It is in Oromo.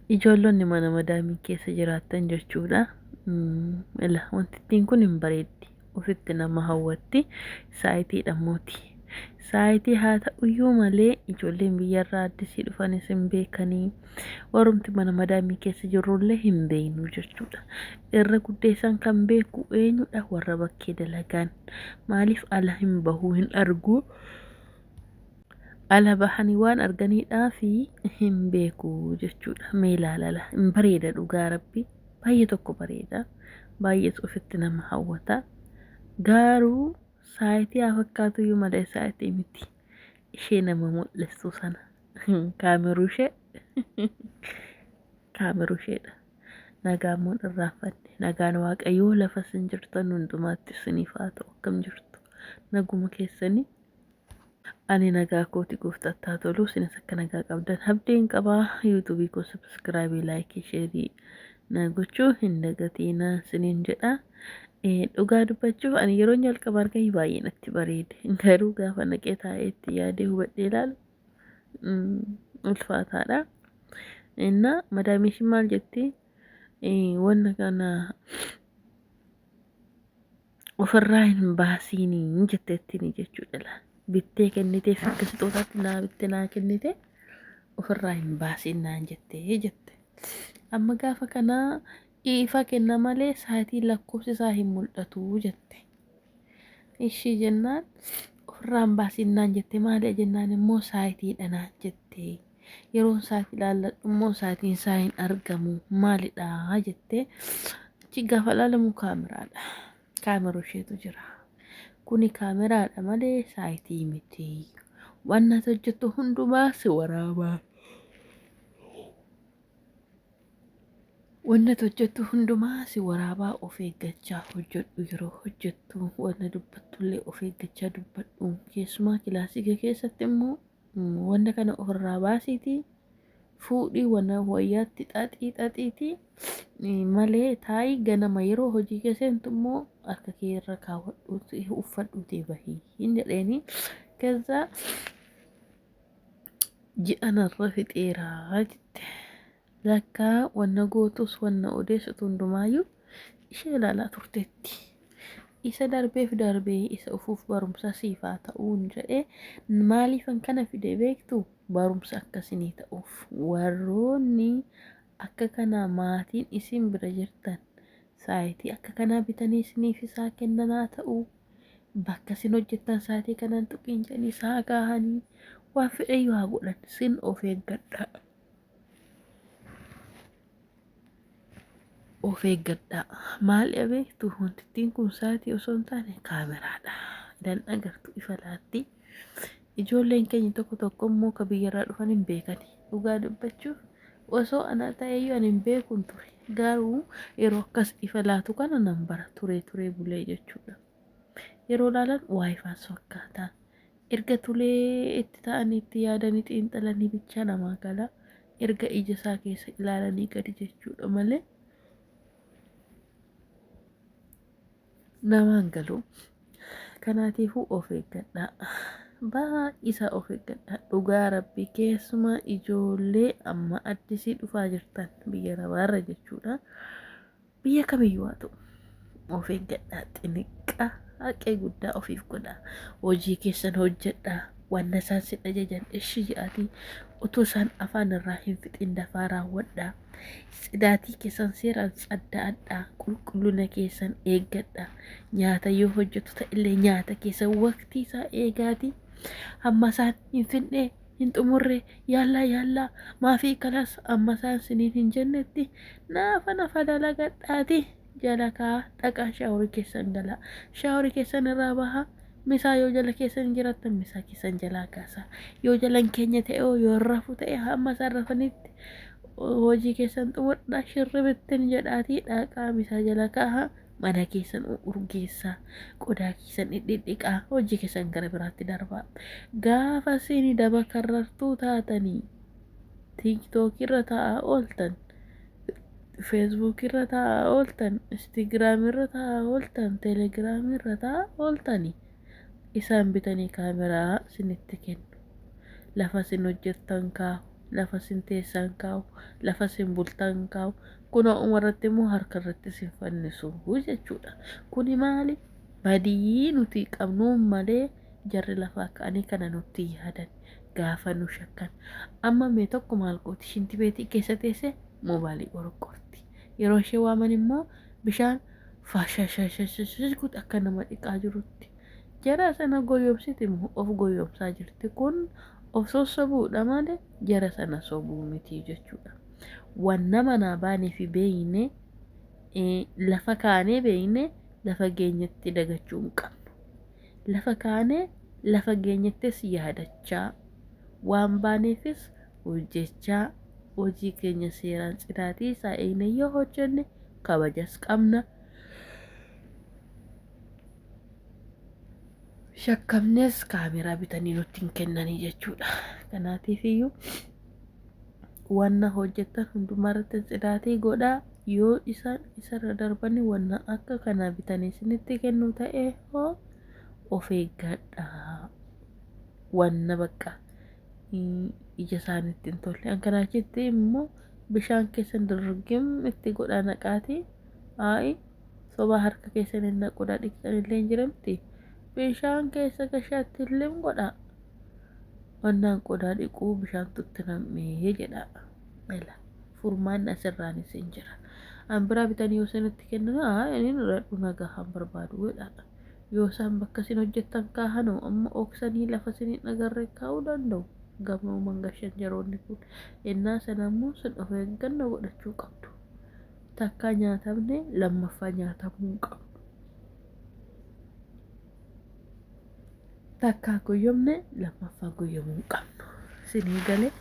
Ijoollonni mana madaamii keessa jiraattan jechuudha. Ila wantittiin kun hin bareeddi. Ofitti nama hawwatti. Saayitiidha mooti. Saayitii haa ta'uyyuu malee ijoolleen biyyarraa addisii dhufanis hin beekanii. Warrumti mana madaamii keessa jirrullee hin beeknu jechuudha. Irra guddeessan kan beeku eenyudha? Warra bakkee dalagaan. Maaliif ala hin bahuu hin argu? Ala bahanii waan arganiidhaafi hin beeku jechuudha. Mee ilaalala hin bareeda dhugaa rabbi baay'ee tokko bareeda baay'ees ofitti nama hawwata. Garuu saayitii haa fakkaatuyyuu malee saayitii miti. Ishee nama mul'istu sana kaameruu ishee kaameruu isheedha. Nagaa immoo hin irraanfanne. Nagaan Waaqayyoo lafa isin jirtan hundumaatti isiniif haa ta'u. Akkam jirtu? Naguma keessanii? Ani nagaa kooti gooftaatti haa tolu. Isinis akka nagaa qabdan abdiin qaba. Yuutuubii koo sabiskiraabii, laayikii, sheerii na gochuu hin dagatiina isiniin jedha. Dhugaa dubbachuuf ani yeroon jalqaba argee baay'ee natti bareede. Garuu gaafa naqee taa'ee itti yaadee hubadhee ilaalu ulfaataadha. Inna madaamii ishiin maal jetti? Wanna kana ofirraa hin baasiinii jetteettiini jechuudha laal. Bittee kenniteef akka sixootaatti naa bitte naa kennite ofirraa hin baasiin naan jettee jette. Amma gaafa kana ifa kenna malee sa'aatii lakkoofsi isaa hin mul'atu jette. Ishii jennaan ofirraa hin baasiin naan jette maali jennaan immoo sa'aatiidha naan jette. Yeroon sa'aatii ilaalladhu immoo sa'aatiin isaa hin argamu maalidha jettee achi gaafa ilaalamu kaameraadha. Kaameroo isheetu jira. Kuni kaameraadha malee sa'aatii miti. Waan ati hojjettu hundumaa si waraaba. Wanna ati hojjettu hundumaa si waraabaa of eeggachaa hojjedhu yeroo hojjettu wanna dubbattullee of eeggachaa dubbadhu keessumaa kilaasii kee keessatti immoo Wanta kana ofirraa baasiitii fuudhii wana wayyaatti xaxii xaxiitii malee taa'ii ganama yeroo hojii kee seentu immoo harka kee irra kaawwadhuuti uffadhuutii bahii hin jedheeni. Keessa ji'a narra fixeeraa jette. Lakkaa wanna gootus wanna odeessitu hundumaayyuu ishee ilaalaa turteetti. Isa darbeef darbee isa ufuuf barumsa siif haa ta'uun jedhee maaliifan kana fide beektu barumsa akkasinii ta'uuf warroonni akka kanaa maatiin isin bira jirtan saayitii akka kanaa bitanii isiniif isaa kennanaa ta'uu bakka isin hojjettan saayitii kanan tuqiin jedhanii isaa kaahanii waan fedhayyuu haa godhan sin of eeggadhaa. Of eeggadhaa. Maal beektu wantittiin kun sa'aatii osoo hin taane kaameraadha. Idan agartu ifa laatti. Ijoolleen keenya tokko tokko immoo ka biyyarraa dhufan hin beekani. Dhugaa dubbachuuf osoo ana ta'eyyuu ani hin beekun ture. Garuu yeroo akkas ifa laatu kana nan bara turee turee bulee jechuudha. Yeroo ilaalan waa ifaas fakkaata. Erga tolee itti ta'anii itti yaadanii xiinxalanii bichaa namaa gala. Erga ija isaa keessa ilaalanii gadi jechuudha malee namaan galu. Kanaatiifuu of eeggadhaa. Baay'isaa of eeggadhaa. Dhugaa rabbii keessumaa ijoollee amma addisii dhufaa jirtan biyya namaarra jechuudha. Biyya kamiyyuu haa ta'u of eeggadhaa xiniqqa haqee guddaa ofiif godhaa hojii keessan hojjedhaa wanna isaan sin ajajan ishi jedhaatii utuu isaan afaan irraa hin fixin dafaa raawwadhaa tsidaatii keessan seeraan tsadda'adhaa qulqullina keessan eeggadhaa nyaata yoo hojjetu ta'ellee nyaata keessan waqtii isaa eegaatii hamma isaan hin fixnee hin xumurre yaallaa yaallaa maafii kalas amma isaan siniin hin jennetti naafa nafa dalagadhaati jala kaa dhaqaa shaaworii keessan galaa shaaworii keessan irraa bahaa misaa yoo jala keessan jiraattan misaa keessan jalaa kaasaa yoo jalan keenya ta'e yoo rafu ta'e hamma isaan rafanitti hojii keessan xumuradhaa shirribittin jedhaatii dhaqaa misaa jala kaahaa Mana keessan urgeessaa, qodaa keessan dhidhidhiqaa, hojii keessan gara biraatti darbaa. Gaafa isin daba karrartuu taatanii tiiktookii irra taa'aa ooltan, feesbuukii irra taa'aa ooltan, instagiraamii irra taa'aa ooltan, teelegiraamii irra taa'aa ooltanii isaan bitanii kaameraa isinitti kennu. Lafa isin hojjettan kaa'u. Lafa isin teessan kaa'u, lafa isin bultan kaa'u. Kunoo umarratti immoo harka irratti isin fannisu jechuudha. Kuni maali? Badii nuti qabnuun malee jarri lafaa ka'anii kana nutti yaadan gaafa nu shakkan. Amma mee tokko maal gooti? Shinti beetii keessa teessee moobaalii qorqorti. Yeroo ishee waaman immoo bishaan faashashashashash godhe akka nama dhiqaa jirutti. Jara sana goyyomsiti moo of goyyomsaa jirti? Kun of sossobuudha malee jara sana sobuu miti jechuudha. Wanna manaa baanee fi beeyne, lafa kaanee beeyne, lafa geenyetti dagachuu hin qabnu. Lafa kaanee lafa geenyettis yaadachaa, waan baaneefis hojjechaa, hojii keenya seeraan tsidaatii isaa eegne yoo hojjenne kabajas qabna. Shakkamnes kaameraa bitanii nutti hin kennanii jechuudha. Kanaatiif iyyuu wanna hojjettan hundumaa irratti tsidaatii godhaa. Yoo isaan isarra darbanii wanna akka kanaa bitanii isinitti kennu ta'e hoo of eeggadhaa. Wanna bakka ija isaanitti hin tolle. An kanaa achitti immoo bishaan keessan dirgim itti godhaa naqaatii. Aayi, sobaa harka keessan hin naqudha, dhiqxan illee hin jiramti. Bishaan keessa gashaatti illee godhaa. Wannaan qodaa dhiquu bishaan tutti nam'ee jedha. Ela furmaanni asirraanis hin jira. An biraa bitanii yoo isinitti kennan, haa inni nudhadhu, nagaa han barbaadu jedha. Yoo isaan bakka isin hojjettan kaahanoo amma oksanii lafa isin hin agarre kaa'uu danda'u. Gamooman gashan jaroonni kun. Ennaa sana immoo sun of eeggannoo godhachuu qabdu. Takkaa nyaatamne lammaffaa nyaatamuu hin qabnu. Takkaa goyyomne lammaffaa goyyomuu hin qabnu. Isinii galee?